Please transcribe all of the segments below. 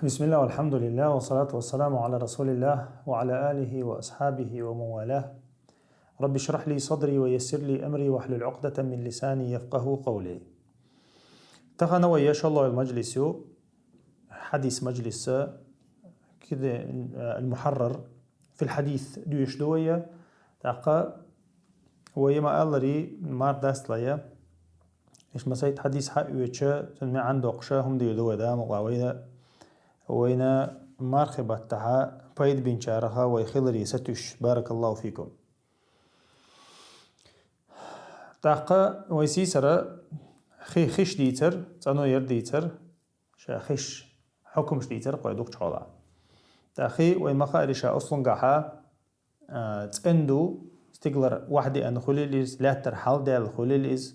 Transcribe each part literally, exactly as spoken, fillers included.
بسم الله والحمد لله والصلاة والسلام على رسول الله وعلى آله وأصحابه ومن والاه. رب اشرح لي صدري ويسر لي أمري واحلل عقدة من لساني يفقهوا قولي. Тахан вай яшалла мажлис ю, хадис мажлис, киде, э, المحرر في الحديث дуьйш ду вай. ТӀаккха вай ма аллари мар дастлая. Иш масайт хадис хьаоьча, цун маьӀан доккхуша, хӀума дийр ду вай да, мукъа вайна. Вайна мархи баттахьа пайда бинчараха вай хилари сатуьш. بارك الله فيكم. ТӀаккха вай сийсара хи-, хиш дийцар, цӀано яр дийцар, ша хиш, хьукумаш дийцар кхой дукхачхьола. ТӀаккха вай ма хаари ша услунгахьа, а, цӀен ду, стиглар вахьдиан хулил из, лаьттар хьалдаьл хулил из,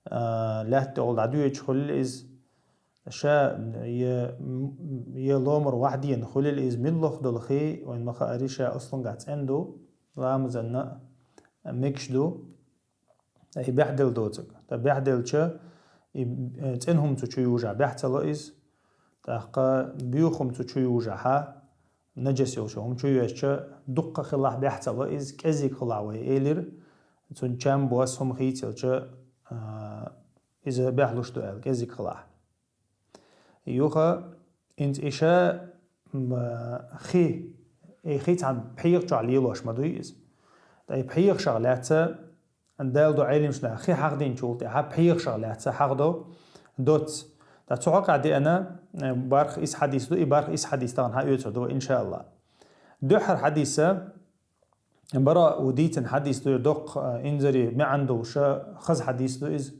а, лаьтта огӀал дӀадуьеча хулил из, ша е, е ломар вахьдиан хулил из, миллох долхи, вайн ма хаари ша услунгахь цӀен ду, ламазанна мегаш ду, и бехьдел доцаг. Та бехьделча, и, э, цӀен хӀума цу чу южа бехь ца ло из, тӀаккха буьйха хӀума цу чу южа хьа, наджас йолча хӀума чу йоьзча, дуккха хилахь бехь ца ло из, кӀезиг хилахь вай элир, цун чам бос хӀума хийцелча, а, иза бехьлуш ду аьл, кӀезиг хилахь. Юха, инц иша, м, хи, и хи цхьан пхьегӀа чохь лелош ма дуй из. Тай пхьегӀа шах лаьца, Дала ду Ӏелимшна хи хьахдинчул тӀе, хьа пхьегӀа шах лаьца хьахдо, доц. Та цу хьакъа деана, э, барх ис хьадис ду, и барх ис хьадис тагӀан хьа оьцур ду, иншаалла. Дуьххьар хьадиса, Бара у дийцина хьадис ду, доккха, а, инзари маьӀан долуша хаза хьадис ду иза.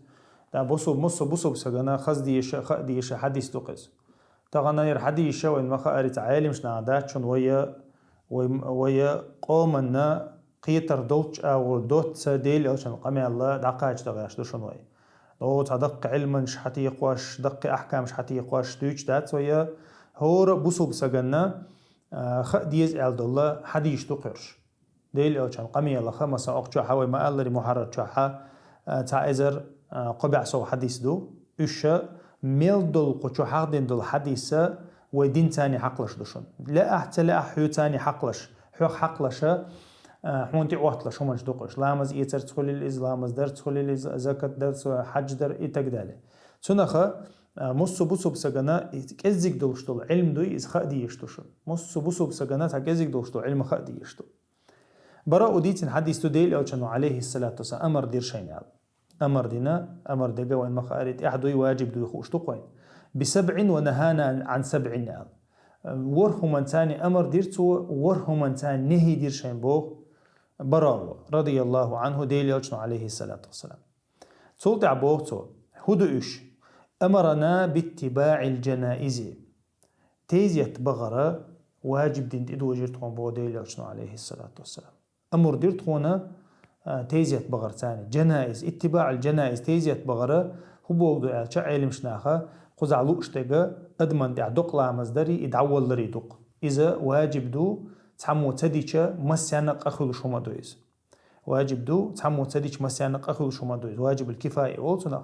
Да бусу-, муссу бусург сагана хаза деша, ха деша хьадис ду кхиз. Тахана яр хьадиша вайн ма хаари ца Ӏелимшна дачун вая, вай, вая къоманна кхетар долчу агӀор доцца Дела элчан къамелла дӀакхача дагӀаш ду шун вай. До цхьа даккха Ӏилманаш хьатекхош, даккха ахкамаш хьатекхош дуьйч дац вая, хӀора бусург саганна, а, ха деза аьл долла хьадиш ду кхуьрш. Дела элчан къамелаха, маса, окху чохьа вай ма-аллари мухьаррар чохьа, а, цхьа эзар, а, кхо баьӀ сов хьадис ду. Уьш мел долу кху чу хьахдина долу хьадиса вай дин царний хьакхалаш ду шуна. Лаахь, ца лаахь, хьоь царний хьакхалаш, хьох хьакхалаша, а, хьуна тӀе отталаш хӀуманаш ду кхуш. Ламаз эцарца хуьлил иза, ламаз дарца хуьлил иза, закат дарца, хьадждар и так далее. Цунаха, а, муссу бусург сагана и кӀеззиг долуш долу Ӏилм дуй, иза ха а дийш ду шуна. Муссу бусург сагана цхьа кӀеззиг долуш долу Ӏилма ха а дийш ду. Бара у дийцина хьадис ду Дела элчано, алейхиссалату вассалам, амар дира шайна аьлла. Амар дина, амар дега вайн ма хаари тӀехь дуй, ваджиб дуй хууш ду кхойн. «Бисабъин ва нахана ан сабъин», аьлла. ВорхӀ хӀуманца царний амар дира цо, ворхӀ хӀуманца царний нехӀи дира шайн боху Барао, радияллаху анху, Дела элчано, алейхиссалату вассалам. Цул тӀаьхьа боху цо: «ХӀу ду уьш? Амарана биттибаӀил джанаизи». Тезет бахара ваджиб дина тӀедожира тхуна боху Дела элчано, алейхиссалату вассалам. Амур дира тхуна, а, тезет бахара царний. Джанаиз, иттибаӀал джанаиз, тезет бахара, хӀу боху ду аьлча Ӏелимшнаха, кхузахь лууш дега, адаман тӀехь докъа ламаз дари, и дӀаваллари дукха. Иза ваджиб ду, цхьаммо ца дича, массаьрна къа хуьлуш хӀума ду иза. Ваджиб ду, цхьаммо ца дича, массаьрна къа хуьлуш хӀума ду иза. Ваджибул кифая олу цунах.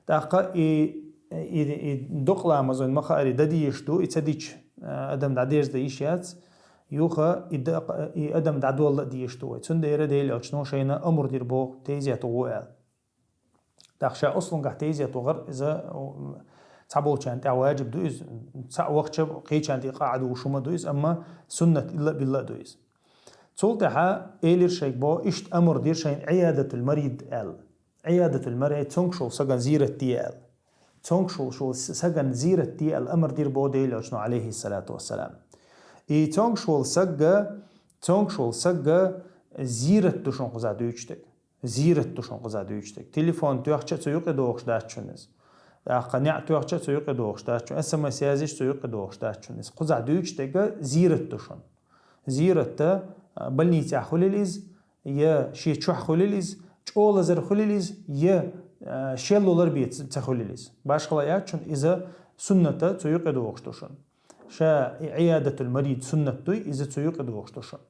ТӀаккха и, и, и докъа ламаз вайн ма хаари дан дийш ду, и ца дича, а, адам дӀадерза дан йиш яц, юха и да-, и адам дӀадолла а дийш ду вай. Цундела Дела элчано шайна амур дира боху, тезет гӀо аьлла. ТӀаккха ша услунгахь тезет вахар, иза, м, цхьаболчарна тӀехь ваджиб ду иза, цхьаъ вахча кхечарна тӀе къа а дугӀуш хӀума ду иза, амма суннат илла а билла а ду иза. Цул тӀаьхьа элира шайга бо, иштта амур дира шайна Ӏиядатул марид аьлла. Ӏиядатул марид, цуьнгаш волу саган зийрат де аьлла. Цуьнгаш волу саган зийрат де аьлла амур дира бо Дела элчано, алейхиссалату вассалам. И цуьнгаш волу сагга, цуьнгаш волу сагга зийрат ду шуна кхуза дуьйцуш дерг. Зийрат ду шуна кхуза дуьйцуш дерг. Телефон тоьхча а цу юкъе дохуш дац шуна иза. ТӀаккха неӀ тоьхча а цу юкъе дохуш дац шуна. СМС язйича цу юкъе дохуш дац шуна иза. Кхуза дуьйцуш дерг зийрат ду шуна. Зийратта, а, больницехь хуьлил иза, я шен чохь хуьлил иза, чӀогӀа лазар хуьлил иза, я, а, шел лулар бен ца, ца хуьлил иза. Башхала яц шуна, иза сунната цу юкъе дохуш ду шуна. Ша и Ӏиядатул марид суннат дуй, иза цу юкъе дохуш ду шуна.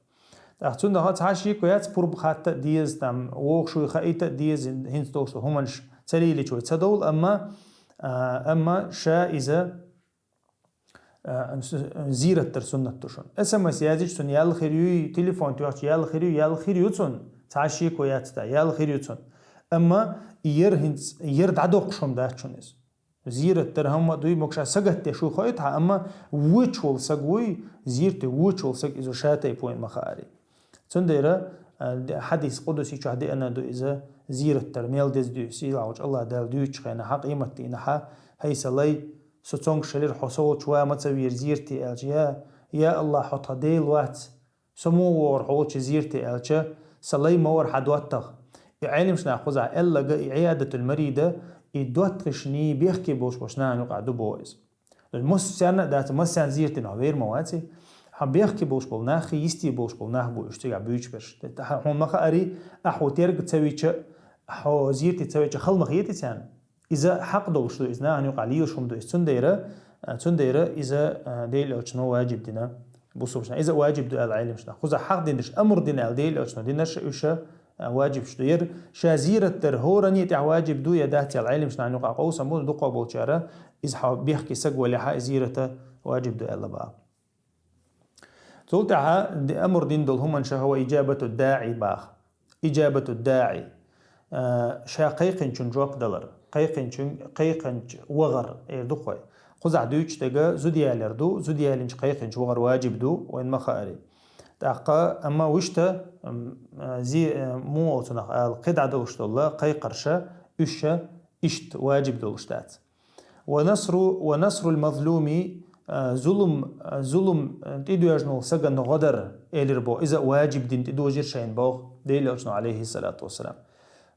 ТӀаккха цундела цхьа шеко яц, пурба хатта а деза, там, вогӀуш вуй хаийта а деза, хӀинца долуш ду хӀуманаш ца лелийча вай ца довла, амма, а, амма ша иза а, с-, зиярат дар суннат ду шуна. СМС язъича цунна ял хир юй, телефон тоьхча ял хир юй, ял хир ю цунна. Цхьа шеко яц тӀаккха, ял хир ю цунна. Амма ер хӀинца, ер дӀадоккхуш хӀума дац шуна иза. Зиярат дар хӀама а дуй, могаш сагатдеш вуй хоийта хьа, амма воча вола саг вуй, зиярте воча вола саг иза ша тайпа вайна ма хаари. Цундела, а, д-, хьадис къудси чохь деана ду иза, зиярат дар мел деза дуй, сийлахьчу Аллах Дала дуьйцучу хенахь, хьан къематдийнахьа, хӀай сан лай, со цуьнгахь хилира, хьо со волчу ва ма ца вийра зиярте аьлча, я, я Аллах, хьо тхан Дела вац, со муха вогӀур хьо волчу зиярте аьлча, сан лай ма вара хьан доттагӀа. И Ӏеламнаха кхузахь аьлларг, и Ӏиядатул марида, и доттагӀашний бехке болуш болчу нахана юкъахь ду боху иза. Массарна а дац, массарна зияртина хьо вер ма вац. Хьан бехке болуш болу нах, йисте болуш болу нах бу уьш цигахь буьйцуш берш. Хьуна ма хаари, ахь хьо терга ца вича, хьо зиярте ца вича хала ма хета царна. Иза хьакъ долуш ду, иза нахана юкъахь лелаш хӀума ду иза. Цундела, цундела иза, а, Делан Элчано ваджиб дина бусулбанашна. Иза ваджиб ду аьлла Ӏеламнаха. Кхузахь хьакъ динарш, амр дина аьлла Делан Элчано динарш уьш, а, ваджиб ду. Яра ша зиярат дар хӀоранна тӀехь ваджиб ду я дац аьлла Ӏеламнаха юкъахь къовсам бу, дукхах болчара иза хьо бехке саг валехьа, и зиярата ваджиб ду аьлла баха. Цул тӀаьхьа ди-, амр дина долу хӀуманашха ва иджабату даӀи баха. Иджабату даӀи. А, ша кхайкхинчун жоп далар. Кхайкхинчун, кхайкхинчу вахар, эр ду кхой. Кхузахь дуьйцуш дерг зуда ялар ду, зуда ялинчу кхайкхинчу вахар ваджиб ду, вайна ма хаари. ТӀаккха, амма вуьшта, м, а, зи-, а, муха оцунах ала, кхидӀа долуш долла, кхайкхарша, уьш ша иштта ваджиб долуш дац. Ва насру, ва насрул мазлуми, а, зулум, а, зулум, а, тӀедоьжна волу сагана гӀо дар, элира боху. Иза ваджиб дина тӀедожира шайна боху Делан Элчано, алейхиссалату вассалам.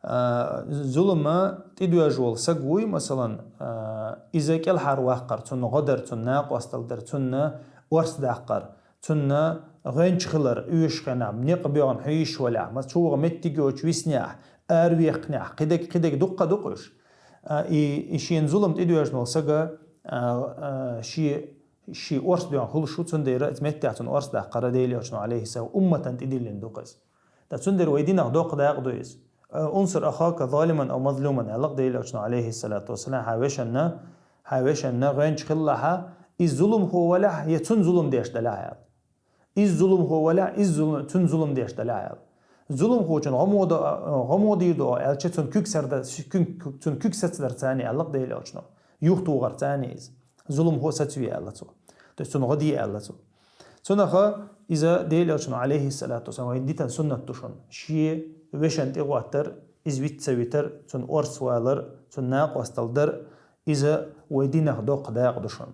А, зулума тӀедоьжна волу саг вуй, масалан, а, иза кӀелхьара ваккхар, цунна гӀо дар, цунна накъостал дар, цунна орц даккхар, цунна гӀоьнча хилар, уьш хенахь, некъ боьгӀна хьийзаш валехь, ма чугӀа меттиг йоцуш виснехь, аравеккхнехь, кхидерг, кхидерг дуккха дукха уьш. А, и, и шена зулам тӀедоьжна волу сага, а, а, ши, ши орц доьгӀна хуьлуш ву, цундела иза меттехь цунна орц даккхара Делан Элчано, алейхиссалам, умматан тӀедиллина ду-кх иза. Ткъа цундела вай динах доккха дакъа ду иза. А, «Унсур ахака залиман ав мазлуман», аьлла-кх Делан Элчано, алейхиссалату вассалам, хьан вешанна, хьан вешанна гӀоьнча хиллахьа, иза зуламхо валахь, я цунна зулам деш далахь аьлла. Иза зуламхо валахь, иза зулам, цунна зулам деш далахь аьлла. Зуламхочун гӀо ма до, гӀо ма дийр ду аьлча, цунна куьг сар да, куьг, цунна куьг сацдар царна аьлла-кх Делан Элчано. Юхатохар царна иза. Зуламхо сацаве аьлла цо. То есть цунна гӀо де аьлла цо. Цунаха иза Делан Элчано, алейхиссалату вассалам, вайна дитина суннат ду шуна. Шен вешан тӀегӀоттар, иза виц ца витар, цунна орц валар, цунна накъостал дар, иза вай динах доккха дакъа ду шуна.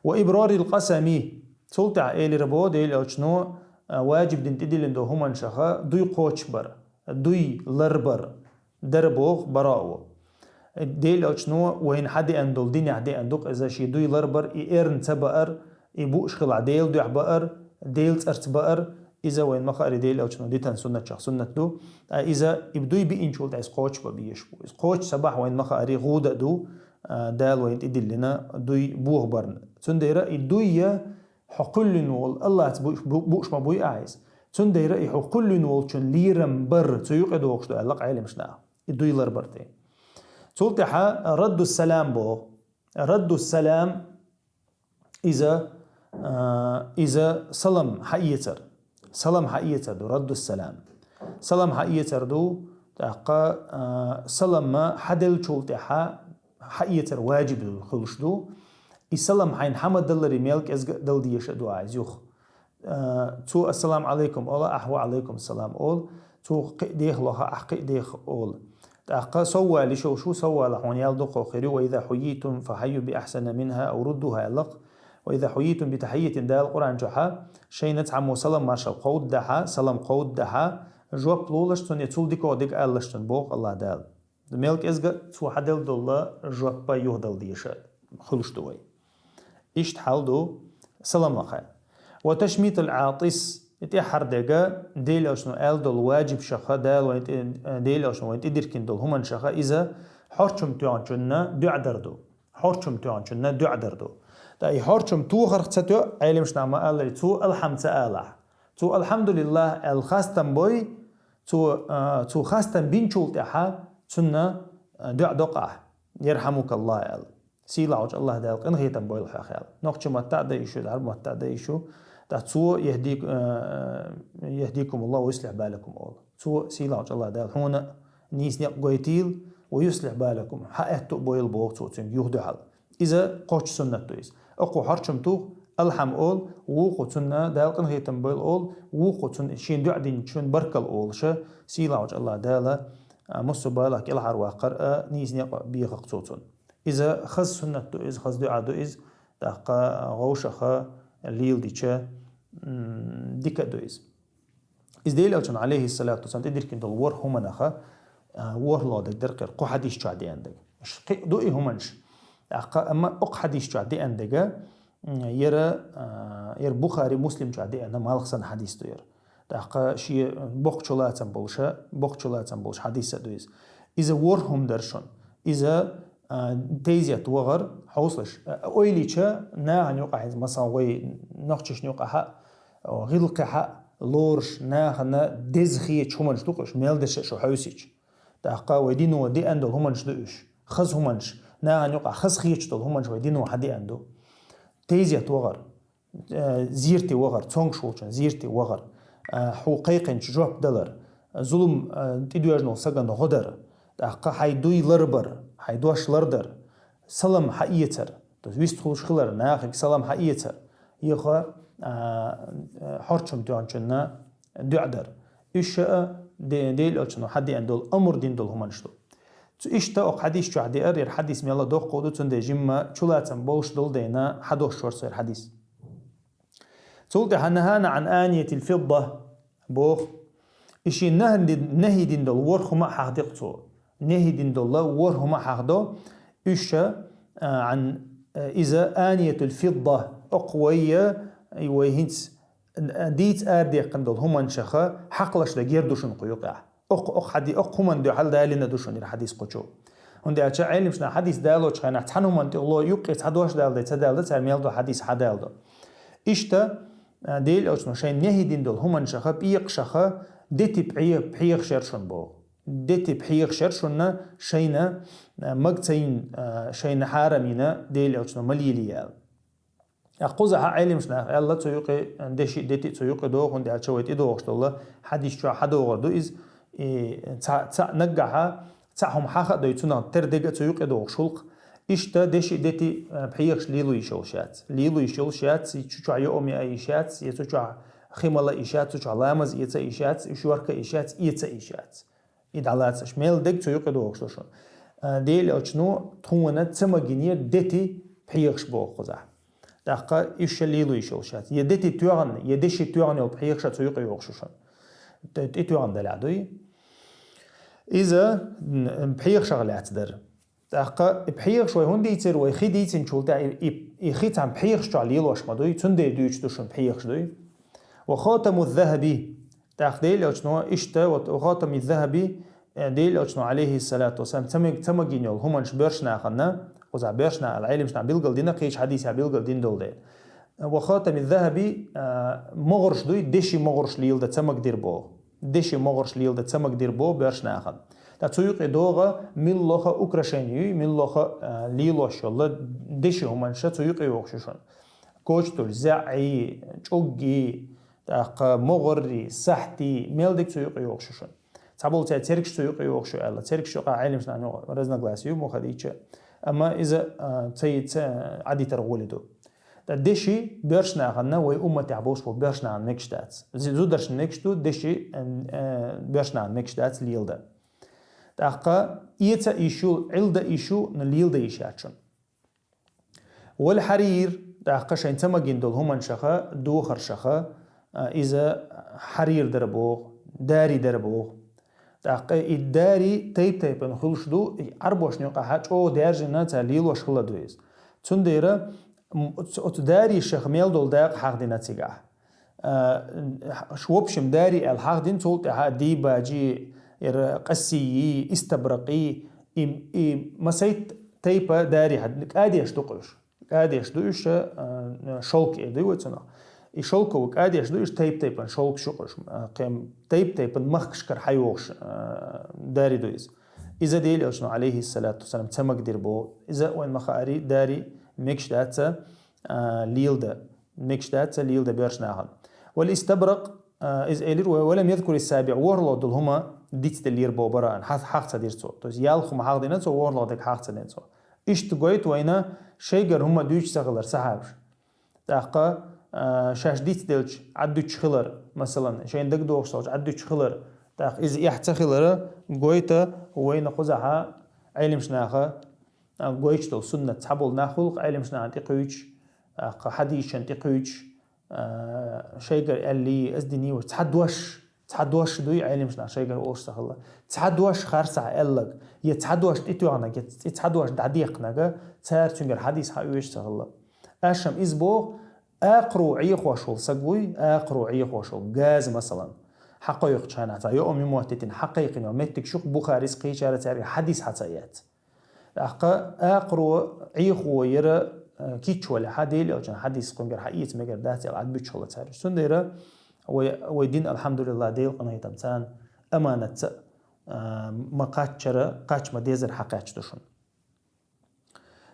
Ва ибрарил къасами, цул тӀаьхьа элира бо Делан Элчано, а, ваджиб дина тӀедиллина долу хӀуманашха дуй кхочушбар, дуй ларбар, дара боху барао. Делан Элчано вайна хьадеана долу динехь деана ду-кх иза, шен дуй ларбар, и эрна ца баар, и бууш хилахь Делан дуьхьа баар, Делан цӀарца баар, иза вайна ма хаари Делан Элчано дитина суннатех суннат ду. Ткъа иза и дуй биинчул тӀаьхьа иза кхочушбан безаш бу. Иза кхочуш ца бахь вайна ма хаари гӀуда а ду, а, Дала вайна тӀедиллина дуй бохабарна. Цундела и дуй я хьо кхоьллина волу Аллахца бу-, бу-, бууш ма буй ахьа иза. Цундела и хьо кхоьллина волчун лерам бар, цу юкъа догӀуш ду аьлла-кх Ӏеламнаха. И дуй ларбар тӀе. Цул тӀаьхьа радду салам боху. Радду салам иза, а, иза салам хьаэцар. Салам хьаэцар ду, радду салам. Салам хьаэцар ду, тӀаккха, а, салам хьаделлачул тӀаьхьа хьаэцар ваджиб ду, хуьлуш ду. И салам хьайна хьан ма далларе мел кӀезга а дала дезаш а ду ахьа иза юха. А, цо «Ассаламу Ӏалайкум» ола, ахьа «Ва Ӏалайкум салам» ола. Цо кхин а деха лоха, ахьа кхин а деха ола. ТӀаккха сов вала йиш йолуш ву, сов валахь хьуна ял дукхах хир ю: «Ва иза хьуййитум фа хьаййу би ахьсана минхьа ав руддуха», аьлла-кх. «Ва иза хьуййитум би тахьиййатин», Дала Къуръан чохьа, шайна цхьаммо салам маршалла кховдадахьа, салам кховдадахьа, жоп лолаш цунна, я цул дикагӀа дерг алалаш цунна, боху Аллах Дала. Мел кӀезга а цо хьаделла долу жоп юхадала дезаш хуьлуш ду вай. Иштта хьал ду салам лахар. Ва ташмитул Ӏатис, и тӀаьххьара дерг, Делан Элчано аьлла долу ваджибашха, Дала вайна тӀе-, Делан Элчано вайна тӀедиркина долу хӀуманашха, иза хьорчам тоьхначунна дуӀа дар ду. Хьорчам тоьхначунна дуӀа дар ду. Ткъа и хьорчам тохарх ца тоьу, Ӏеламнаха ма-аллара, цо алхьам ца алахь. Цо «Алхьамдулиллах» аьлла хастам бой, цо, а, цо хастам бинчул тӀаьхьа цунна, а, дуӀа доккху ахьа, «Ярхьамукаллах» аьлла. Сийлахьчу Аллахь Дала къинхетам бойла хьох аьлла. Нохчийн маттахь а дайша ю, Ӏарбийн маттахь а дайша ю, тӀаккха цо яхӀди-, э, яхӀдикумуллахӀу ва юслихӀ балакум олу. Цо, сийлахьчу Аллахь Дала, хьуна нийса некъ гойтийла, ва юслихӀ балакум, хьан аьтту а бойла боху цо цуьнга юха дуьхьал. Иза кхоччуш суннат ду иза. Окхо хьорчам туху, алхьам олу, вукхо цунна Дала къинхетам бойла олу, вукхо цунна шен дуьхьа динчунна баркалла олуша, сийлахьчу Аллахь Дала, а, массо а балех кӀелхьарваккхар а, нийса некъ бехар цо цунна. Иза хаза суннат ду иза, хаза дуьа ду иза, тӀаккха вовшаха леладича, м, дика а ду иза. Иза Делан Элчано, Ӏалайхиссалату вассалам, тӀедиркина долу ворхӀ хӀуманах, а, ворхӀалгӀа дерг дара кхера кху хьадис чохь деана дерг. Ш-, кхин а ду и хӀуманаш. ТӀаккха, амма окху хьадис чохь деана дерг, м, яра, а, яра Бухари, Муслим чохь деана, малх санна хьадис ду яра. ТӀаккха шен боккхачу лацам болуша, боккхачу лацам болуш хьадис а ду иза. Иза ворхӀ хӀума дара шуна. Иза, а, тайзет вахар, хьовсалаш, а, ойла йича, нахана юкъахь, хӀинца, масала, вай нохчашна юкъахь а, гӀиллакхехь а лоруш, нахана деза хеташ хӀуманаш ду-кх уьш, мел дешаш шу хьовсийча. ТӀаккха вай дино деана долу хӀуманаш ду уьш. Хаза хӀуманаш, нахана юкъахь хаза хеташ долу хӀуманаш вай дино хьан деана ду. Тайзет вахар, э, зерате вахар, цомгуш волчун зерате вахар, э, хьо кхайкхинчу жоп далар, зулам, э, тӀедоьжна волу сагана гӀо дар, тӀаккха хьайн дуй ларбар, хьайн дош лардар, салам хьаэцар, то есть вистхуьлуш хилар, нахе салам хьаэцар, йоха, а, а, хьорчам тоьхначунна дуьа дар. Уьш а де-, Делан Элчано хьан деана долу, амр дина долу хӀуманаш ду. Цу иштта окху хьадис чохь деара, яра хьадис мелла доккха ду, цундела жимма чулацам болуш долу дайна хьан дош вара со яра хьадис. Цул тӀаьхьа нахана Ӏан аниятил фидда боху. И шен нахьи дин-, нахьи дина долу ворхӀ хӀума а хьахдо-кх цо. Нахьи дина долу ворхӀ хӀума а хьахдо, уьш а, а, Ӏан, а, иза аниятул фидда, окху вай, а, вай хӀинца, а, дийца арадаьккхина долу хӀуманашаха хьакхалаш дан гер ду шуна кху юкъехь. Окху, окху хьади-, окху хӀуманна дуьхьал далийна ду шуна яра хьадис кху чу. ХӀунда аьлча Ӏеламнаха хьадис далочу хенахь цхьана хӀуманна тӀехула юккъе цхьа дош далдай, ца далда, цара мел ду хьадис хьадалдо. Иштта, а, Делан Элчано шайна нахьи дина долу хӀуманашаха, пекъашаха, дети пхье-, пхьегӀаш яра шуна боху. Дети пхьегӀаш яра шуна шайна, а, мага ца йина, а, шайна хьарам йина Делан Элчано ма лелае аьлла. Кхузахь Ӏеламнаха аьлла, цу юкъе деши, дети цу юкъе догӀу, хӀунда аьлча вай тӀедогӀуш долу хьадис чохь хьадогӀур ду иза, и цхьа, цхьа наггахьа, цхьа хӀума хьаха а дой, цунах тера дега а цу юкъе догӀуш хӀуллакх. Иштта деши, дети, а, пхьегӀаш лело йиш йолуш яц. Лело йиш йолуш яц, и цу чохь йоам яа йиш яц, я цу чохь хи мала йиш яц, цу чохь ламаз эца йиш яц, уьш йорка йиш яц, эца йиш яц. И дӀалацаш, мел дега цу юкъе догӀуш ду шуна. А, Делан Элчано тхуна ца магийнера дети пхьегӀаш боху кхузахь. ТӀаккха уьш а лело йиш йолуш яц. Я дети тоьхна, я деши тоьхна йолу пхьегӀаш а цу юкъе йогӀуш ю шуна. Т-, тӀетоьхна далахь дуй. Иза, м, пхьегӀашах лаьцна дара. ТӀаккха и пхьегӀаш вай хӀунда дийцира, вай хи дийцинчул тӀаьхьа и, и, и хи цхьана пхьегӀаш чохь лелош ма дуй, цундела дуьйцуш ду шуна пхьегӀаш дуй. Ва хатаму захаби. ТӀаккха Делан Элчано иштта, вот, ва хатаму захаби, э, Делан Элчано, Ӏалайхиссалату вассалам, ца маг-, ца магийна йолу хӀуманаш боьрша нахана, кхузахь боьрша нах аьлла, Ӏеламнаха билгал дина, кхечу хьадисехь билгал дина долу дела. Ва хатаму захаби, а, могӀарш дуй, деши могӀарш леладан ца магадира боху. Деши могӀарш леладан ца магадира боху боьрша нахана. ТӀаккха цу юкъе догӀу муьлхха украшение юй, муьлхха, а, лелош йолу деши хӀуманаш цу юкъе йогӀуш ю шуна. Кочталш, заьӀий, чӀуггий, тӀаккха могӀаррий, сахьтий, мел дега цу юкъе йогӀуш ю шуна. Цхьаболу церан цергаш цу юкъе йогӀуш ю аьлла. Цергаш юкъахь Ӏеламнахана юкъа разногласие ю, мухха дийцча. Амма иза, а, ца, ца Ӏадитар гӀоли ду. Ткъа деши боьрша нахана вай умматехь болуш болу боьрша нахана мегаш дац. Зи-, зударшна мегаш ду, деши, а, а, боьрша нахана мегаш дац леладан. ТӀаккха эца йиш ю, Ӏилда йиш ю, но леладан йиш яц шуна. Вал хьарир, тӀаккха шайна ца магийна долу хӀуманашаха, духаршаха, а, иза хьарир дара боху, дари дара боху. ТӀаккха и дари тайп-тайпана хуьлуш ду, и Ӏарбошна юкъахь чӀогӀа даьржина цара лелош хилла ду иза. Цундела, м, оц-, оцу дарийшаха мел долу дакъа хьахдина цигахь. А, ш-, в общем, дари аьлла хьахдина, цул тӀаьхьа дийбаджи, яра къассийи, истабракъи, и, и масайт тайпа дари хьахдина, кӀадеш ду-кх уьш. КӀадеш ду уьш, а, шелк эр ду вай цунах. И шелковый кӀадеш ду уьш, тайп-тайпана шелк шу-кх уьш, а, кхем тайп-тайпана махкашкара хьайогӀуш, а, дари ду иза. Иза Дела Элчано, алейхиссалату вассалам, ца магадир бо. Иза вайн ма хаари, дари мегаш дац, а, лелда. Мегаш дац лелда боьрша нахана. Вал истабрак, а, иза элир вай, валам язкури саби, ворхӀлагӀа дола хӀума дицделира бо бараан, хьа-, хьаха ца дир цо. То есть, ялх хӀума хьахдина цо, ворхӀлагӀа дег хьаха ца дина цо. Иштта гойту вайна, шайгара хӀума дуьйцуш ца хилар сахьабаш. ТӀаккха, а, шаьш дицделча Ӏаддуьтуш хилар, масалан, шайна дагадохуш долча Ӏаддуьтуш хилар, тӀаккха иза эхь ца хилара, гойту вайна кхузахьа Ӏелимаш наха, а, гойтуш долу суннат цхьаболу нах гӀуллакх Ӏелимаш нахана тӀекхуьйчуш, тӀаккха хьадисашна тӀекхуьйчуш, а, шайгара аьллий, аз динийвар, цхьа дош, цхьа дош дуй Ӏелимаш нах шайгара олуш ца хилла. Цхьа дош харцахь аьллаг, я цхьа дош тӀетоьхнаг, я цхьа дош дӀадехкнага, цара цуьнгара хьадис хьаоьцуш ца хилла. Аша-м иза боху, акхаро Ӏехош волу саг вуй, акхаро Ӏехош волу, газа, масалан. Хьакхойкхучу хенахь цхьа йоам ю моттийтина, хьакхайкхина йолу меттиг шух Бухарис кхечара цаьрга хьадис хьа ца эц. ТӀаккха акхаро Ӏехо яра, э, кийча вале хьа Дела Элчан хьадис кхуьнгара хьаэца мегар дац аьлла, Ӏад буьтуш хилла цаьрга. Цундела вай, вай дин, алхьамдулиллахӀ, Делан къинхетам царна аманатца, э, ма кхаччара, кхача ма дезара хьакхаьчна ду шуна.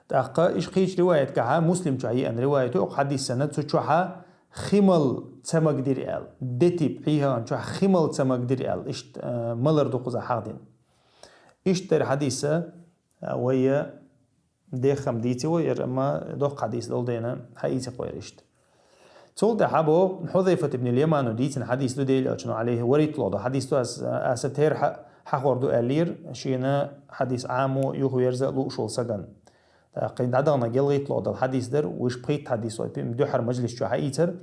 ТӀаккха иштта кхечу риваятгахьа, Муслим чохь еана риваят ю, оха хьадисана цу чохьа хи мала ца магадира аьлла, дети пхьегӀан чохь хи мала ца магадира аьлла, иштта, э, малар ду кхуза хьахдина. Иштта дара хьадиса, э, вайя деххам дийци вай, яра, амма доккха хьадис долу дена, хьаийци кхойра иштта. Цул тӀаьхьа боху, Хьузайфат ибн ал-Яману дийцина хьадис ду Дела Элчано, алейхи, варитло ду хьадис ду, ас, аса тера хьа-, хьахор ду аьллера, шена хьадис Ӏамо юхаверза а лууш волу саган. ТӀаккха дӀадахана гелгӀитло долу хьадис дара, вуьш пхийтта хьадис вай пим дуьхьара мажлис чу хьаийцар.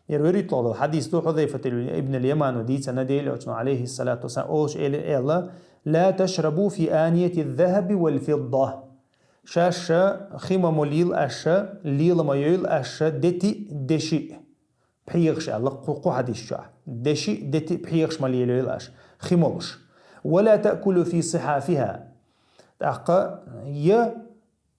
Яра варитло долу хьадис ду, Хьузайфат ибн ал-Яману дийцина Дела Элчано, алейхиссалату вассалам, олуш эли-, элла: «Ла ташрабу фи анияти ззахаби вал фидда». Шаьш ша хи ма молийла аша, лела ма йойла аша дети, деши, пхьегӀаш аьлла кху, кху хьадис чохь. Деши, дети, пхьегӀаш ма лелайойла аша, хи молуш. «Ва ла таъкулу фи сихафиха». ТӀаккха я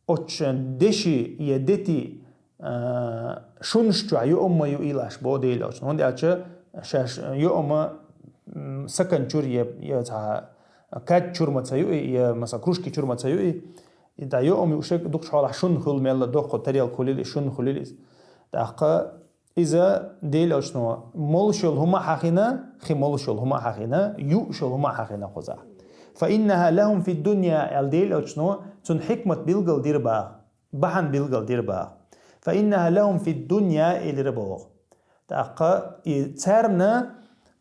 оцу деши, я дети, а, шунаш чохь юъам ма юийла аша, боху Дела Элчано. ХӀунда аьлча шаьш юъама, м, сакан чуьра я, я цхьа кад чуьра ма ца юи, я, масала, кружки чуьра ма ца юи. И да юъам юуш дукхачу хьолахь шун хуьлу мелла, доккха тарелка хуьлийла, шун хуьлийла иза. ТӀаккха иза Дела Элчано молуш йолу хӀума а хьахийна, хи молуш йолу хӀума а хьахийна, юуш йолу хӀума а хьахийна кхуза. «Фа иннаха лахум фи дунья», аьлла Дела Элчано, цунна хьикмат билгал дира баха, бахьана билгал дира баха. «Фа иннаха лахум фи дунья», элира боху. ТӀаккха и царна,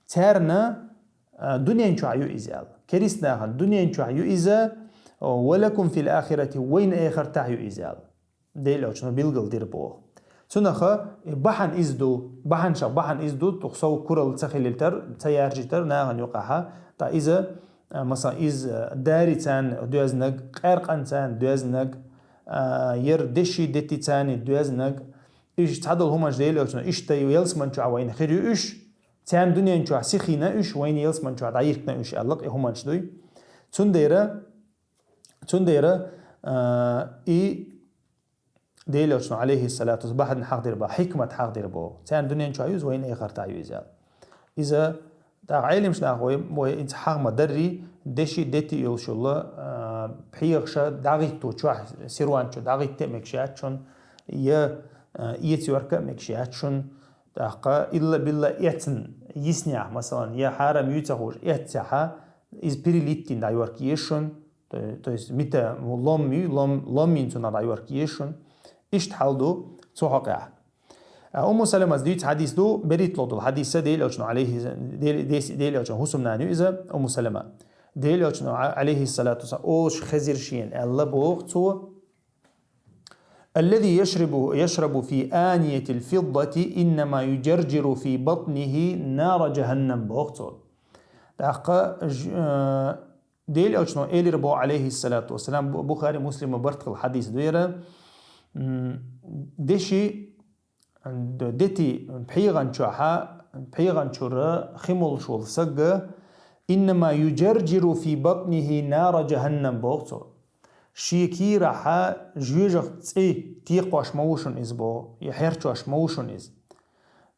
царна, а, дуьнен чохь ю иза аьлла. Керист нахана дуьнен чохь ю иза, «ва лакум фил ахирати», вайна эхартахь ю иза аьлла. Дела Элчано билгал дира боху. Цунаха и бахьана иза ду, бахьана ша, бахьана иза ду, тӀаккха сов куралла ца хилийтар, ца яржийтар нахана юкъахьа. ТӀа иза, а, масала, иза дари царна доьзнаг, къаьркъан царна доьзнаг, а, яра деши дети царна доьзнаг. Уьш цхьадолу хӀуманаш Дела Элчано иштта ю, ялсаман чохь вайна хир ю уьш, царна дуьнен чохь сихийна уьш, вайна ялсаман чохь дӀайиркна уьш аьлла, и хӀуманаш дуй. Цундела, цундела, а, и Дела Элчано, алейхиссалату вассалам, бахьана хьахдира боху, хьикмат хьахдира боху. Царна дуьнен чохь ю иза, вайна эхартахь ю иза аьлла. Иза, тӀаккха Ӏелимаш нах вай, вай иза хьаха ма дарри, деши дети йолуш йолу, а, пхьегӀаша дӀагӀитто чохь, сируан чу дӀагӀитта а мегаш яц шуна, я, а, эца йорка а мегаш яц шуна. ТӀаккха илла-билла эцна йиснехь, масалан, я хьарам юй ца хууш эццехьа, иза перелить дина дӀайорка еза шуна. То, то есть мита лом ю, лом, лом йина цунах дӀайорка еза шуна. Иштта хьал ду цу хьокъехь. А Умму Саламас дуьйцу хьадис ду, беритло долу хьадис, Дела Элчано алейхи, Дела, Дела Элчано хӀусамнана ю иза, Умму Салама. Дела Элчано, а-, алейхиссалату вассалам, олуш хезира шена аьлла боху цо: «Аллази яшрабу, яшрабу фи аниятил фиддати, иннама юджарджиру фи батнихи нара джаханнам», боху цо. ТӀаккха ж-, э, Дела Элчано элира боху, алейхиссалату вассалам, Бу-, Бухари, Муслима барт хилла хьадис ду яра, м, деши, д-, дети пхьегӀан чохьа, пхьегӀан чура хи молуш волу сагга, «Иннама юджарджиру фи батнихи нара джаханнам», боху цо. Шен кийрахьа жоьжах цӀе текхош ма ву шуна иза боху, я хьерчош ма ву шуна иза.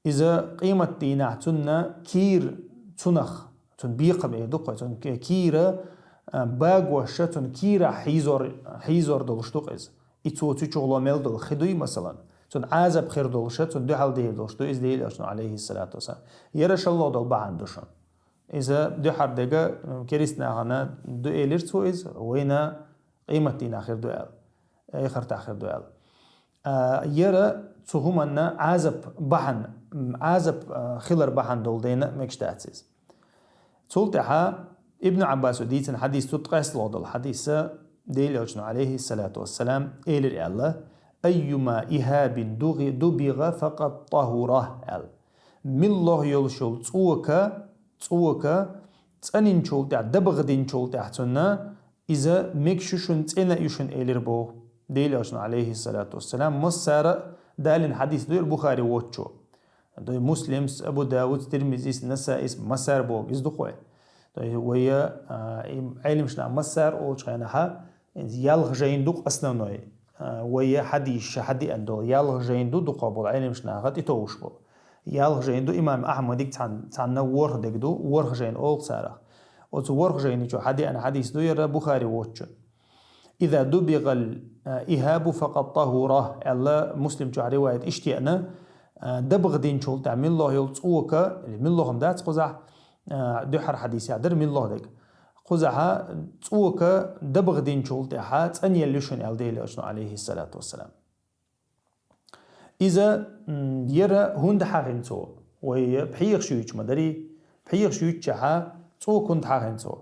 Иза къематдийнахь цунна кийра цунах, цунна бекхам эр ду кхой, цунна ки-, кийра, а, багоша цун кийрахь хьийзор, хьийзор долуш ду-кх иза. И цо цу чу гӀоло мел долу хи дуй, масалан, цун Ӏазап хир долуша, цун дуьхьал дийр долуш ду иза Делан Элчано, алейхиссалату вассалам. Яра шалло долу бахьана ду шуна. Иза дуьхьар дега, м, керист нахана ду элира цо иза, вайна къематдийнахь хир ду аьлла, эхартахь хир ду аьлла. А, яра цу хӀуманна Ӏазап бахьана, м, Ӏазап, а, хилар бахьана долу дайна а мегаш дац иза. Цул тӀаьхьа Ибн Ӏаббасо дийцина хьадис, цу ткъесналгӀа долу хьадиса, Делан Элчано, алейхиссалату вассалам, элира аьлла: «Айюма ихабин дугӀи-, дубигӀа факъад тахура», аьлла. Миллагьа йолуш йолу цӀока, цӀока цӀанинчул тӀаьхьа, дабагӀа динчул тӀаьхьа цунна, иза мегаш ю шуна, цӀена ю шуна, элира боху Делан Элчано, алейхиссалату вассалам. Массара а далина хьадис ду яра Бухари воцчо. Дай Муслимс, Абу Давудс, Тирмизис, Насаис, массара боху иза ду-кх вай. Дай вайя, а, и Ӏелимаш нах массара олучу хенахьа, ялх жайна ду-кх основной. А, вайя хьадисаш хьадеана долу ялх жайна ду дукхах болу Ӏелимаш наха тӀетовжуш болу. Ялх жайна ду имам Ахьмадиг цхьан-, цхьанна ворхӀ дег ду, ворхӀ жайна олу царах. Оцу ворхӀ жайни чу хьадеана хьадис ду яра Бухари воцчун. «Иза дубигал, а, ихабу факъад тахура», аьлла, Муслим чохь риваят иштта еана, а, дабагӀа динчул тӀаьхьа миллагьа йолу цӀока, или миллагьа-м дац кхузахь, а, дуьххьара хьадис яхь дара миллагьа дег. Кхузахьа цӀока дабагӀа динчул тӀаьхьа цӀанъелла ю шуна аьлла Делан Элчано, алейхиссалату вассалам. Иза, м, яра хӀунда хьахийна цо? Вай пхьегӀаш юьйцуш ма дарий, пхьегӀаш юьйцучехьа цӀока хӀунда хьахийна цо?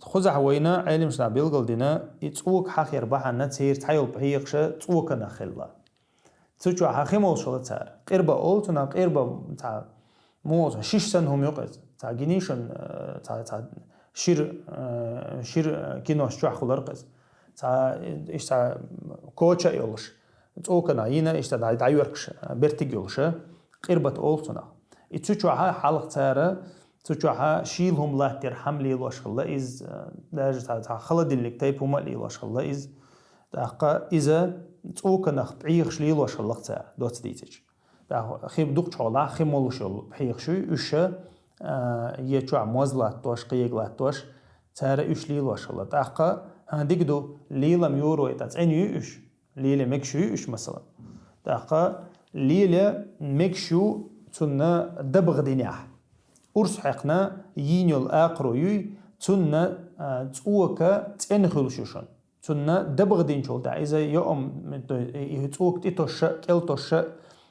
Кхузахь вайна Ӏелимаш наха билгалдина, и цӀока хьахъяр бахьана церан цхьайолу пхьегӀаша цӀоканах хилла. Цу чохь хи молуш хилла цара. Къирба олу цунах, къирба цхьа, муха цхьа шиша санна хӀума ю-кх иза. Цхьа гинийшан, э, цхьа, цхьа шира, э, шира кинош чохь хилар-кх иза. Цхьа, иштта цхьа коча а йолуш, цӀоканах йина, иштта дӀа-, дӀайоьркуш, бертиг йолуша, къирбат олу цунах. И цу чохьа хьалха цара, цу чохьа шийла хӀума латтар хӀума лелош хилла иза, даже цхьа, цхьа холодильник тайпа хӀума а лелош хилла иза. ТӀаккха иза цӀоканах пхьегӀаш лелош хилла-кх цара, доцца дийцича. ТӀаккха хи дукхачу хьолахь хи молуш йолу пхьегӀаш юй, уьш, а, я чохь моз латтош, кхега латтош, цара уьш лелош хилла. ТӀаккха, хӀан, дика ду, лелам юрой тӀа цӀена юй уьш? Леле мегаш юй уьш, масалан? ТӀаккха леле мегаш ю цунна дабагӀа динехь. Урс хьекхна йийна йолу акхаро юй, цунна, а, цӀока цӀена хуьлуш ю шуна. Цунна дабагӀа динчул тӀаьхьа иза йоам, то есть и цӀока тӀетосша, кӀел тосша,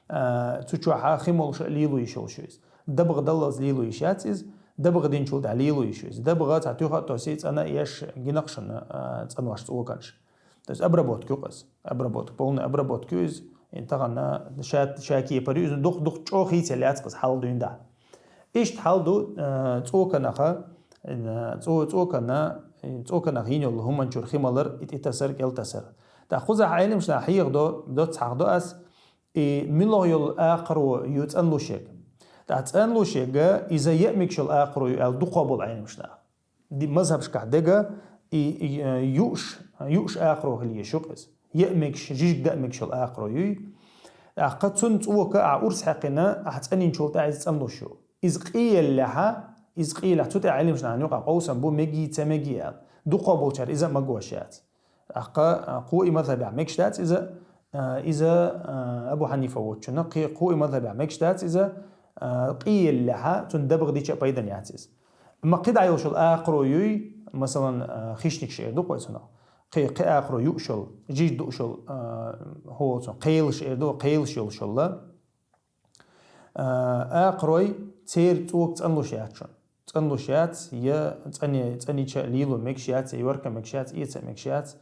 а, цу чохьа хи молуша лело йиш йолуш ю иза. ДабагӀа даллалц лело йиш яц иза, дабагӀа динчул тӀаьхьа лело йиш ю иза. ДабагӀа цхьа туьха а тосий, цӀана а еш, гина-кх шуна, а, цӀанош цӀоканаш. То есть обработка ю-кх иза. Обработка, полная обработка ю иза. И тахана ша, ша кепара ю иза, дух-, дух чӀогӀа хийцаелла яц-кх иза хьал дуьйна дӀа. Иштта хьал ду, э, цӀоканаха, э, цӀо-, цӀокана, э, цӀоканах йина йолу хӀуманчуьра хи малар, и тӀетасар, кӀел тасар. ТӀаккха кхузахь Ӏелимаш наха хьехадо, доцца хьахадо ас, и муьлха йолу акхаро ю цӀанлуш ерг. ТӀаккха цӀанлуш ерг, иза яа мегаш йолу акхаро ю аьлла дукхах болу Ӏелимаш наха. Ди-, мазхабашкахь дега и, и, э, юуш, юуш акхаро хила езаш ю-кх иза. Яа мегаш, жижиг даа мегаш йолу акхаро юй. ТӀаккха цунна цӀока ахь урс хьаькхина, ахь цӀанйинчул тӀаьхьа иза цӀанлуш ю. Иза къиеллехьа, иза къиеллехь, цу тӀехь Ӏилманчу нахана юкъахь къовсам бу, мегий, ца мегий аьлла. Дукхах болчара иза а магош яц. ТӀаккха, а, кхоъ и мазхабехь мегаш дац иза, а, иза, а, Абу Хьанифа воцучунна, кхе-, кхоъ и мазхабехь мегаш дац иза, а, къиеллехьа, цунна дабагӀа дича а пайдана яц иза. Амма кхидӀа йолуш йолу акхаро юй, масалан, а, хищникаш эр ду-кх вай цунах. Кхе-, кхе акхаро юуш йолу, жиж дууш йолу, а, хӀо цунах, кхелаш эр ду, кхелаш йолуш йолу. А, акхарой церан цӀока цӀанлуш яц шуна. ЦӀанлуш яц, я цӀане-, цӀанича лело мегаш яц, я йорка мегаш яц, эца мегаш яц.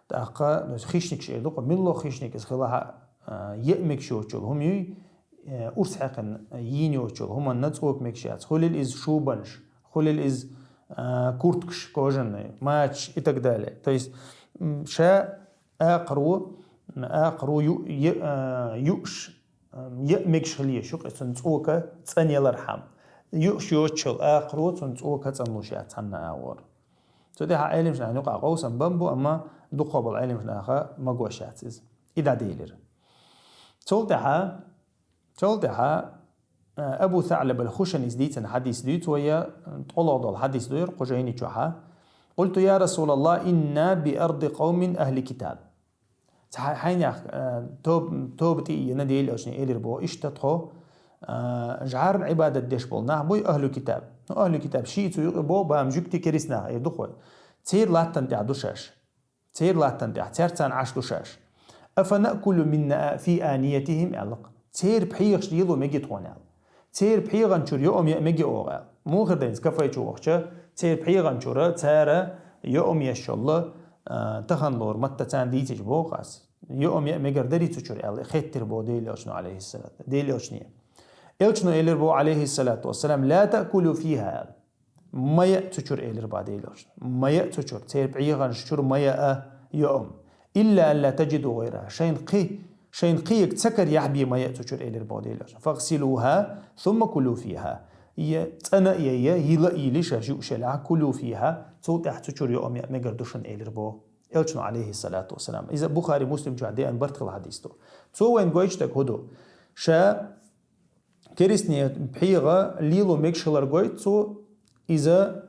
ТӀаккха, ну, хищникаш эр ду-кх, милла хищник иза хилахь а, а, яа мегаш йоцуш йолу хӀума юй, э, урс хьаькхина йийна йоцуш йолу хӀуманна цӀока мегаш яц. Хуьлил иза шубанаш, хуьлил иза, а, курткаш кожаные, мачаш и так далее. То есть, м, ша акхаро, акхаро ю-, я-, а, юуш, ам, яа мегаш хила езаш ю-кх иза, цунна цӀока цӀанъялархьама. Юуш йоцуш йолу акхаро цунна цӀока цӀанлуш яц цхьанна агӀор. Цу тӀехь Ӏилманчу нахана юкъахь къовсам бан бу, амма дукхах болу Ӏилманчу наха магош яц иза. И дӀаделира. Цул тӀаьхьа, цул тӀаьхьа, а, Абу СаӀлаб ал-Хушанис дийцина хьадис дуьйцу вай, ткъолгӀа долу хьадис ду яра кху жайни чохьа. قلت: يا رسول الله، إنا بأرض قوم أهل كتاب. Цхьа-, хьайнех, э, тоб-, тоба тӀе а йина, Делан элчано элира боху, иштта тхо, э, жӀарна Ӏибадат деш болу нах буй, ахӀлу китаб. Ну, ахӀлу китаб шиъ цу юкъе боху, бахам жуьгти керист нах эр ду хӀой. Церан латтана тӀехь ду шаьш. Церан латтана тӀехь, цаьрца цхьана Ӏаш ду шаьш. أفنأكل من في آنيتهم, аьлла-кх. Церан пхьегӀаш лело мегий тхуна, аьлла. Церан пхьегӀан чуьра йоӀам яа мегий оха, аьлла. Муха хир дара иза, кафе чу вахча, церан пхьегӀан чуьра цара йоӀам еш йолу, а, тахана лору матта царна дийцича боху ас. ЙоӀам яа мегар дарий цу чуьра, аьлла, хеттира боху Делан элчано, алейхиссалату. Делан элчане. Элчано элира боху, алейхиссалату вассалам: لا تأكلوا فيها, аьлла. Ма яа цу чуьра, элира боху Делан элчано. Ма яа цу чуьра, церан пхьегӀанаш чуьра ма яа йоӀам. إلا أن لا تجدوا غيرها. Шайна кхин, шайна кхин ца карахь бен ма яа цу чуьра, элира боху Делан элчано. فاغسلوها ثم كلوا فيها. Я цӀана а яйа, йила а йилий шаьш юуш елахь, كلوا فيها, цул тӀаьхьа цу чуьра йоӀам яа мегар ду шуна, элира боху элчано, алейхиссалату вассалам. Иза Бухари, Муслим чохь деана барт хилла хьадис ду. Цо вайна гойтуш дерг хӀун ду? Ша керистнийн пхьегӀа лело мегаш хилар гойту цо, иза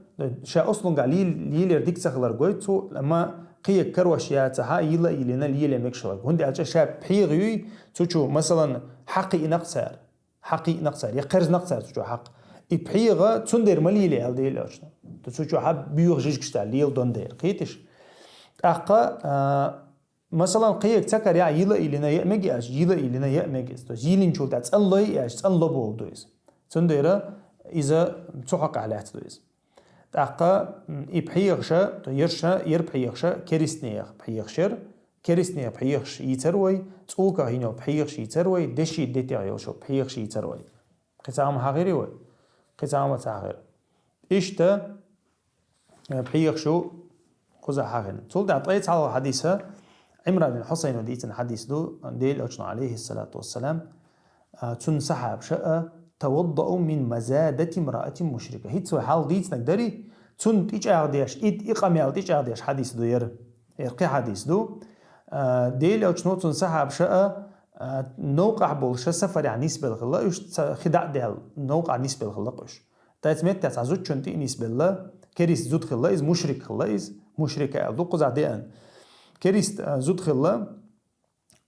ша ослунгахь лел-, лелор дика ца хилар гойту цо, амма кхин карош яцахь а, йила а йилина, лело мегаш хилар. ХӀунда аьлча ша пхьегӀа юй, цу чу, масалан, хьакхиънакх цара. Хьакхиънакх цара, я кхерзинакх цара цу чу хьакха. И пхьегӀа цундела ма лело, аьлла Делан элчано. Цу чохь боьха жижигаш цара лело дон дера. Кхеташ? ТӀаккха, а, Масалан, кхин ца карахь а, йила а йилина яа мега аьлча, йила а йилина яа мега иза. То есть йилинчул тӀаьхьа цӀанлой аьлча, цӀанло бохург ду иза. Цундела иза цу хьокъехь лаьцна ду иза. ТӀаккха, м, и пхьегӀаш, то ерш, ер пхьегӀаш, керистнех пхьегӀаш яра, керистнех пхьегӀаш йийцар вай, цӀоках йина йолу пхьегӀаш йийцар вай, деши детех йолуш йолу пхьегӀаш йийцар вай. Кхин цхьа хӀума хьахийрий вай? Кхин цхьа хӀума ца хьахийра. Иштта, э, пхьегӀаш ю кхузахь хьахийна. Цул тӀаьхьа ткъе цхьалгӀа хьадиса, Ӏимран бин Хьусайна дийцина хьадис ду, Делан элчано, алейхиссалату вассалам, а, цуьнан сахьабаша а: توضؤوا من مزادة امرأة مشركة. ХӀинца вай хьалха дийцинарг дарий, цунна тӀечӀагӀдеш, и, и къамел тӀечӀагӀдеш хьадис ду яра. Яра кхин хьадис ду. А, Делан элчано, цуьнан сахьабаша а, а, новкъахь болуш сафарехь нисбелла хилла, уьш ца, хи дӀа а даьлла, новкъахь нисбелла хилла-кх уьш. Ткъа цу меттехь цхьа зудчунна тӀе а нисбелла, керист зуда хилла иза, мушрик хилла иза, мушрик аьлла ду кхузахь деана. Керист, а, зуда хилла,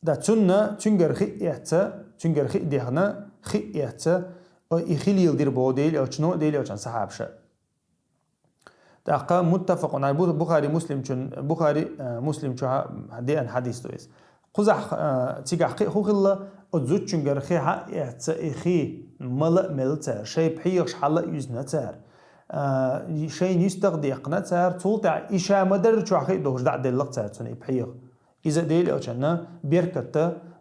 ткъа цунна, цуьнгара хи а эцна, цуьнгара хи а дехна, хи а эцна, о, и хи леладира боху Делан элчано, Делан элчанан сахьабаша. ТӀаккха муттафакъун Ӏалайхи, Бу-, Бухари, Муслим чун, Бухари, а, Муслим чу хьа-, деана хьадис ду иза. Кхузахь, а, цигахь кхин а хӀун хилла, оцу зудчуьнгара хи хьа а эцна, и хи мала а мелла цара, шайн пхьегӀаш хьала а юьзна цара, а, шайна юьстах а декхна цара, цул тӀаьхьа и ша ма-дарра чохь хи а долуш дӀа а делла-кх цара цунна и пхьегӀа. Иза Делан элчанна беркат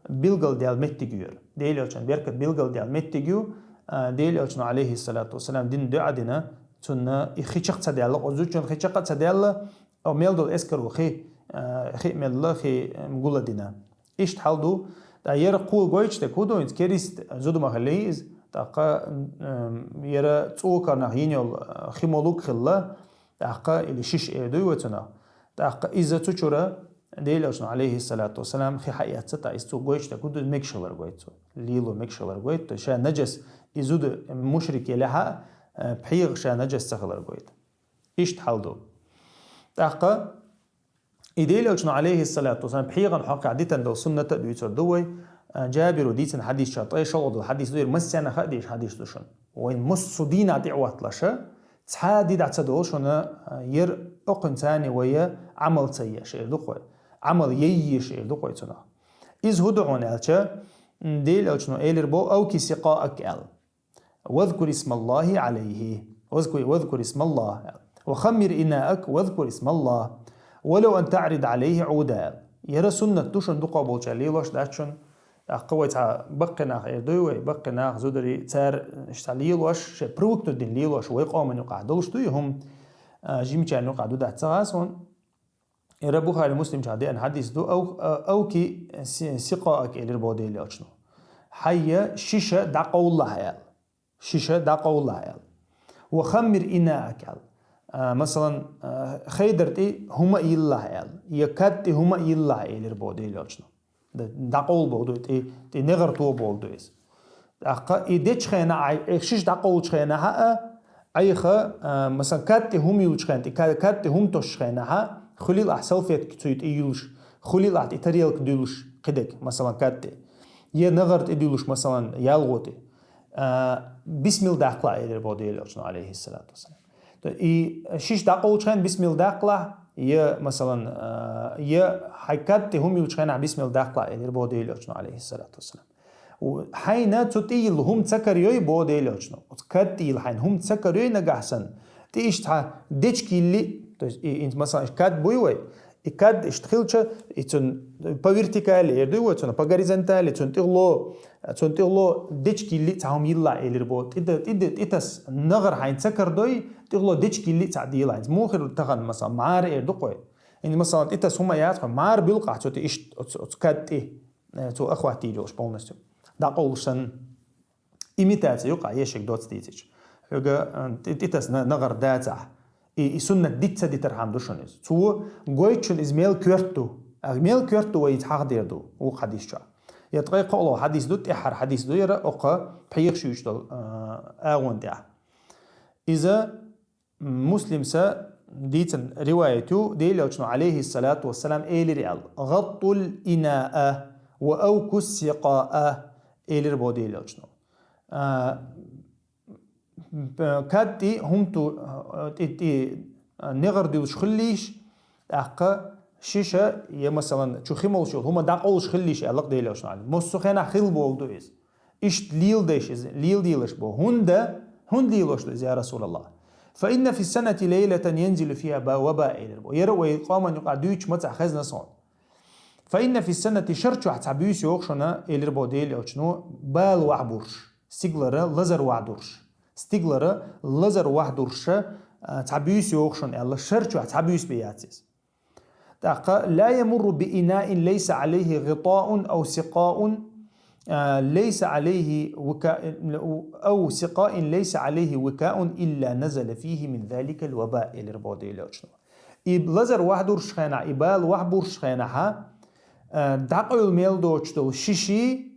билгалдаьлла меттиг ю яра. Делан элчанна беркат билгалдаьлла меттиг ю, а, Делан элчано, алейхиссалату вассалам, дина дуьа дина, цунна и хи чекх ца даьлла, оцу зудчунна хи чекх а ца даьлла, о, мел долу эскаро хи, а, хи а мелла, хи, м, гул а дина. Иштта хьал ду, ткъа яра кхо гойтуш дерг хӀун ду, хӀинца керист зуда ма хиллий иза, тӀаккха, м, яра цӀоканах йина йолу, а, хи молуг хилла, тӀаккха или шиша эр дуй вай цунах. ТӀаккха иза цу чуьра Делан элчано, алейхиссалату вассалам, хи хьаэцна, ткъа иза цо гойтуш дерг хӀун ду, мегаш хилар гойту цо. Лело мегаш хилар гойту, ша нажас, и зуда мушрик елахь а, э, пхьегӀа ша нажас ца хилар гойту. Иштта хьал ду. ТӀаккха и Делан элчано, алейхиссалату вассалам, пхьегӀан хьокъехь дитина долу суннат а дуьйцур ду вай, а, Джабиро дийцина хьадис чохь, ткъе шолгӀа долу хьадис ду, яра массарна а хаа дезаш хьадис ду шуна. Вайн массо а дийнахь тӀе а хӀотталаш, цхьа а ди дӀа ца долуш шуна, а, яра окхуьнца вай Ӏамал ца еш эр ду-кх вай. Ӏамал яйеш эр ду-кх вай цунах. Иза хӀун ду хьуна аьлча, м, Делан элчано элира боху: أوك سقاءك, аьлла. واذكر اسم الله عليه. واذكر، واذكر اسم الله. وخمر إناءك واذكر اسم الله. ولو أن تعرض عليه عودا. Яра суннат ду шуна дукхах болчара лелош дац шуна. ТӀаккха вай цхьа баккхий нах эр дуй вай, баккхий нах, зударий, цара иштта лелош, шайн привыкнуть дина лелош, вай къоман юкъахь долуш дуй хӀума, а, жимачарна юкъахь ду дац ца гӀа суна. Яра Бухари, Муслим чохь деана хьадис ду, ау-, а, أوك س-, سقاءك элира боху Делан элчано. Хьайн шиша дӀакъовлалахь аьлла. Шиша дӀакъовлалахь аьлла. وخمر إناءك аьлла. А, масалан, а, хедар тӀе хӀума а йиллалахь аьлла. Я кад тӀе хӀума а йиллалахь элира боху Делан элчано. Д-, дӀакъовла боху ду, тӀе, тӀе негӀар то боху ду иза. ТӀаккха и дечу хенахь, и шиша дӀакъовлучу хенахь а, Айха, а, масалан, кад тӀе хӀума юлчу хенахь, тӀе ка-, кад тӀе хӀума тосучу хенахьа, хуьлийла ахь салфетка цуьнан тӀе юлуш, хуьлийла ахь тӀе тарелка дуьллуш, кхидерг, масалан, кад тӀе. Я нагӀар тӀе дуьллуш, масалан, ялхо тӀе. А, бисмилла даккхалахь, элира боху Делан Элчано, алейхиссалату вассалам. То и шиша дӀакъовлучу хенахь бисмилла даккхалахь, я, масалан, а, я хьайн кад тӀе хӀума юлчу хенахь бисмилла даккхалахь, элира боху Делан Элчано, алейхиссалату вассалам. У, хьайна цу тӀе йилла хӀума ца карайой, боху Делан Элчано. Оцу кад тӀе йилла хьайна хӀума ца карайой нагахь санна, тӀе иштта хьан дечка йиллий, то есть, и, и, масалан, иштта кад буй вай, и кад иштта хилча, и цунна по вертикали эр дуй вай, цунна по горизонтали, цунна тӀехула, цунна тӀехула дечка йиллий цхьа хӀума йиллахь, элира боху. ТӀе да-, тӀе да-, тӀе таса нагӀар хьайна ца карадой, тӀехула дечка йиллий цхьаъ делахь. ХӀинца муха хир ду тахана, масалан, мӀара эр ду-кх вай. ХӀинца, масалан, тӀе таса хӀума яц хьо, мӀара буьллу-кх ахь цу тӀе иштта оцу, оцу кад тӀе, э, цо охватить йолуш полностью. ДӀакъовлуш санна. Имитация ю-кх ахь, ешшаг доцца дийцича. Хьоьга, э, тӀе-, тӀе таса на-, нагӀар дацахь. И, и суннат дита ца дитархьама ду шуна иза. Цо гойту шуна иза мел коьрта ду. А мел коьрта ду вай иза хьахдер ду, вукху хьадис чохь. Я ткъе кхоалгӀа хьадис ду, тӀаьххьара хьадис ду яра, оккха пхьегӀаш юьйцуш долу, а, агӀон тӀехь. Иза Муслимса дийцина риваят ю, Делан Элчано, алейхиссалату вассалам, элира аьлла: «ГӀаттӀул инаа ва авкус сикъаа», элира боху Делан Элчано. А, б-, кад тӀе хӀума ту-, тӀе, тӀе, а, негӀар дуьллуш хилалаш, тӀаккха шиша, я, масалан, чу хи молуш йолу хӀума дӀакъовлуш хилалаш аьлла-кх Делан Элчано. Массо а хенахь хилла боху ду иза. Иштта леладеш иза, леладелаш боху. ХӀунда, хӀунда лелош ду иза, я Расулаллах? «Фа инна фи санати лайлатан янзилу фиха ба-, ва ба», элира боху. Яра вай къоман юкъахь дуьйцуш мацахь хезна суна. «Фа инна фи санати», шар чохь цхьа буьйса йогӀу шуна, элира боху Делан Элчано, бала вахьбурш, стигалара лазар вахьдурш. Стигалара лазар вахьдурша, а, цхьа буьйса йогӀу шуна аьлла, шар чохь цхьа буьйса бен яц иза. ТӀаккха: «Ла ямурру би инаин лайса алейхи гӀитаун ау сикъаун, а, лайса алейхи вика-, ау сикъаин лайса алейхи викаун илла назала фихи мин заликал ваба», элира боху Делан Элчано. И лазар вахьдурш хенахь, и бала вахьбурш хенахьа, а, дӀакъевла мел доцуш долу шиши,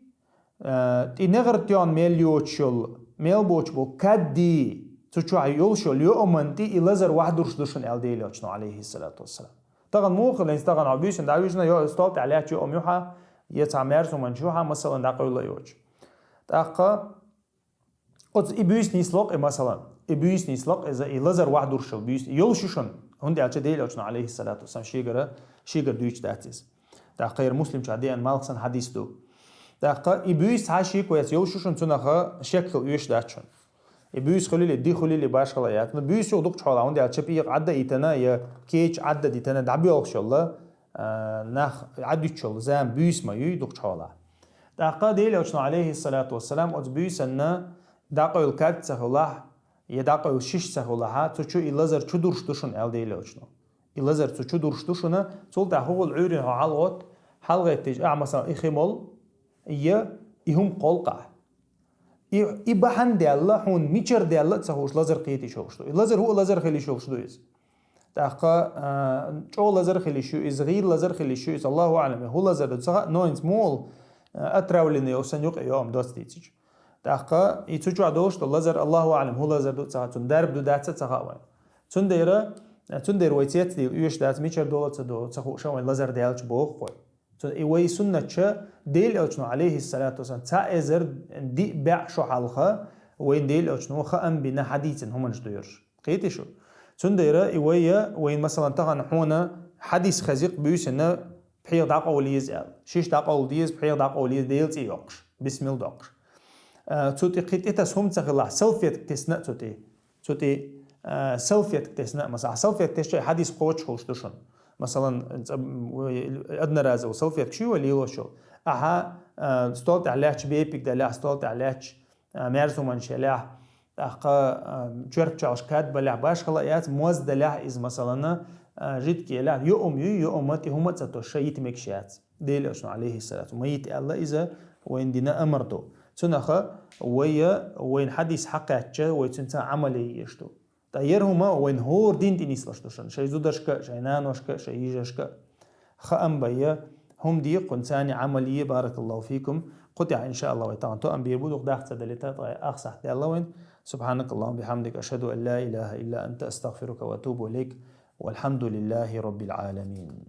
а, тӀе негӀар тоьхна мел йоцуш йолу, мел боцуш болу кадди, цу чохь йолуш йолу йоаман тӀе и лазар вахьдурш ду шуна аьлла Делан Элчано, алейхиссалату вассалам. Тахана муха хилла, хӀинца тахана хьо буьйсанна дӀавижна, йо, стол тӀехь лаьтташ йоам ю хьан, я цхьа маьрсуманча ю хьан, масалан, дӀакъевла а йоцуш. ТӀаккха оцу и буьйса нисло-кх и, масалан, и буьйса нисло-кх иза, и лазар вахьдурш йолу буьйса йолуш ю шуна, хӀунда аьлча Делан Элчано, алейхиссалату вассалам, шегара, шегара дуьйцуш дац иза. ТӀаккха хӀара Муслим чохь деана малх санна хьадис ду. ТӀаккха и буьйса цхьа шеко яц йолуш ю шуна, цунах шек хила оьшуш дац шуна. И буьйса хуьлийла, ди хуьлийла, башхала яц. Ну, буьйса юха дукхачу хьолахь, хӀунда аьлча пхьегӀа Ӏадда а йитина, я кеча Ӏадда а дитина, дӀабоьлхуш йолла, а, нах Ӏадуьтуш йолла зама буьйса ма юй дукхачу хьолахь. ТӀаккха Делан Элчано, алейхиссалату вассалам, оцу буьйсанна дӀакъевла кад ца хуьлахь, я дӀакъевла шиша ца хуьлахьа, цу чу и лазар чу дурш ду шуна аьлла Делан Элчано. И лазар цу чу дурш ду шуна, цул тӀаьхьа хӀу хуьлу Ӏуьйрин хьо хьалагӀотту, хьалагӀеттича, ахьа, масалан, и хи молу, я и хӀума кхоллакъахь. И, и бахьана даьлла, хьуна мичара даьлла а ца хууш, лазар кхетийш йолуш ду. И лазар хӀуъа лазар хила йиш йолуш ду иза. ТӀаккха, а, чӀогӀа лазар хила йиш ю иза, гӀийла лазар хила йиш ю иза, Аллаху аӀлам, хӀун лазар ду ца хаьа, но хӀинца муха, а, отравленный йолуш санна юкъа йоам доцца дийцича. ТӀаккха и цу чохь долуш ду лазар, Аллаху аӀлам, хӀун лазар ду ца хаьа, цунна дарба ду дац а ца хаьа вайн. Цундела, цундела вай цецдийла оьшуш дац, мичара долу а ца до, ца хууш а вайн лазар даьлча боху-кх вай. Цу-, и вай суннатча Делан Элчано, алейхиссалату вассалам, цхьа эзар диъ бӀе шо хьалха вайн Делан Элчано хаам бина хьадийцина хӀуманаш ду ерш. Кхетий шу? Цундела и вай, вайн, масалан, тахана хьуна хьадис хезира-кх буьйсанна пхьегӀа дӀакъовла еза аьлла. Шиша дӀакъовла деза, пхьегӀа дӀакъовла еза, Делан цӀе йоккхуш, бисмилла доккхуш. А, цу тӀе кхин тӀе таса хӀума ца хилахь, салфетка тесна а цу тӀе. Цу тӀе, а, салфетка тесна а, масала, салфетка тесча хьадис кхочуш хуьлуш ду шуна. Масалан, ца-, м, вай одноразовый салфетка шу вай лелош йолу. Ахьа, а, стол тӀехь лаьтташ бепиг далахь, стол тӀехь лаьтташ, а, маьрсуманаш ялахь, тӀаккха, а, чоьрпачалгӀаш кад балахь, башхала а яц, моз далахь иза, масалан, а, жидкий ялахь, йоам юй, йоама тӀе хӀума а ца тосуш, йита мегаш яц. Делан Элчано, алейхиссалату, ма йита аьлла иза, вайна дина амар ду. Цунаха вай, вайна хьадис хьакхаьчча, вай цуьнца Ӏамал ян езаш ду. Ткъа яра хӀума вайна хӀора дин тӀе нислуш ду шуна, шайн зударшка а, шайн наношка а, шайн йижаршка а. Хаам бан я, хӀума де кхунца Ӏамал е, баракаллаху фикум. Кху тӀехь, иншааллах, вай тахана тоам бийр бу, дукха даха ца далийта, ткъа ах сахьт даьлла вайна. سبحانك اللهم وبحمدك، أشهد أن لا إله إلا أنت، أستغفرك وأتوب إليك. والحمد لله رب العالمين.